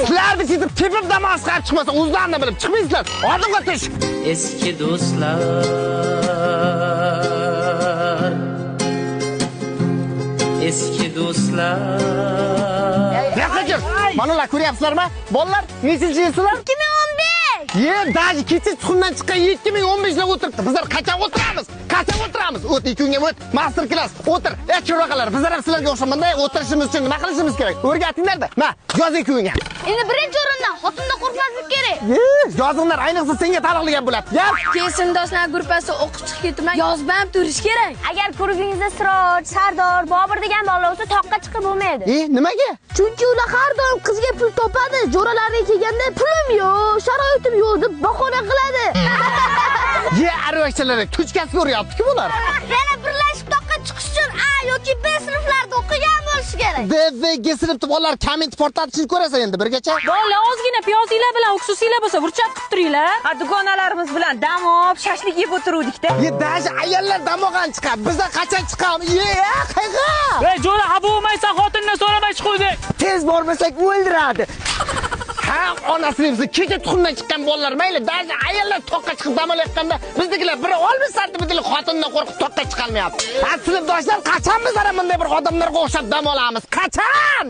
Sizlarni ketib tepib dam olib chiqmasa, o'zlarini bilib chiqmaysizlar. Oldinga tush. Eski do'stlar, eski do'stlar. Yoqqa kir. Mana ular ko'ryapsizlarmi? Bolalar, nechinchi yilsizlar? 2015. Ye, daji kecha tuxumdan chiqqan 2015 lar o'tiribdi. Bizlar qachon o'tiramiz? Qachon o'tiramiz? O't, ikki kunga o't, master klass, o'tir. Ey, chiroqlar, bizlar ham sizlarga o'xshab bunday o'tirishimiz uchun nima qilishimiz kerak? O'rgatinglar-da. Ma, yoz ikki kunga. Endi birinchi o'rindan xotindan qo'rqmaslik kerak. Ye, yozinglar, ayniqsa senga taalluqli gap bo'ladi. Gap. Keyin sinfdoshlar gruppasida o'qib chiqib ketman. Yozib ham turish kerak. Agar ko'rigingizda Siroj, Sardor, Bobur degan bolalar bo'lsa, toqqa chiqib bo'lmaydi. E, nimaga? Chunki ular har doim qizga pul topadi. Jo'ralariga kelganda pulim yo'q, sharoitim yo'q deb bahona qiladi. Ye, arvakchalar, tuchkasiga uryapti-ku bular. Yana birlashib toqqa chiqish uchun A yoki B sinflarida o'qigan bo'lish kerak. D, V, G sinfda bolalar komment portlatishini ko'rasan endi birgacha. Bolalar ozgina piyozinglar bilan uksusinglar bo'lsa burchak qilib turinglar. Ha, dugonalarimiz bilan dam olib, shashlik yeb o'tiruvdik-da. Ye, daji ayollar dam olgan chiqadi. Bizlar qachon chiqamiz? Ye, qayga? Ey, jo'ra, xafa bo'lmaysan, xotindan so'ramay chiquvdik. Tez bormasak o'ldiradi. Ha, onasini bizni kecha tuxumdan chiqqan bolalar mayli, daji ayollar toqqa chiqib dam olayotganda biznikilar biri 60 santimetrlik xotindan qo'rqib toqqa chiqolmayapti. Ha, sinfdoshlar, qachon bizlar ham bunday bir odamlarga o'xshab dam olamiz? Qachon?